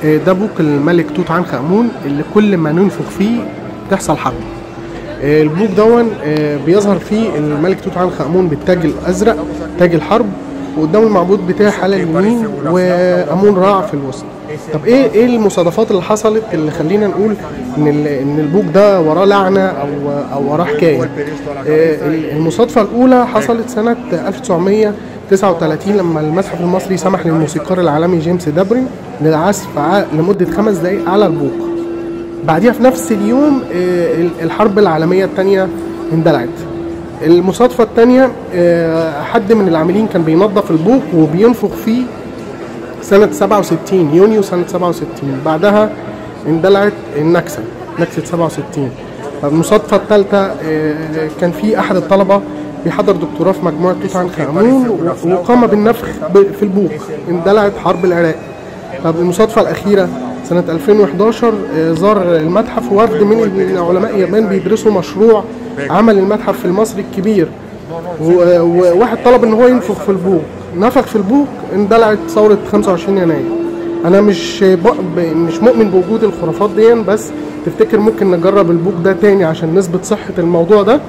ده بوق الملك توت عنخ امون اللي كل ما ننفخ فيه تحصل حرب. البوق دون بيظهر فيه الملك توت عنخ امون بالتاج الازرق، تاج الحرب، وقدامه المعبود بتاعه على اليمين وامون راع في الوسط. طب ايه المصادفات اللي حصلت اللي خلينا نقول ان البوق ده وراه لعنه او وراه حكاية؟ المصادفه الاولى حصلت سنة 1939 لما المتحف المصري سمح للموسيقار العالمي جيمس دابرين للعزف لمدة 5 دقائق على البوق. بعديها في نفس اليوم الحرب العالمية الثانية اندلعت. المصادفه الثانية حد من العاملين كان بينظف البوق وبينفخ فيه سنة 67، يونيو سنة 67، بعدها اندلعت النكسة، نكسة 67. المصادفة الثالثة كان في أحد الطلبة بيحضر دكتوراه في مجموعة توت عنخ آمون وقام بالنفخ في البوق، اندلعت حرب العراق. طب المصادفة الأخيرة سنة 2011 زار المتحف وفد من علماء اليابان بيدرسوا مشروع عمل المتحف المصري الكبير، وواحد طلب ان هو ينفخ في البوق، نفخ في البوق، اندلعت ثورة 25 يناير. انا مش مؤمن بوجود الخرافات دي، بس تفتكر ممكن نجرب البوق ده تاني عشان نثبت صحة الموضوع ده؟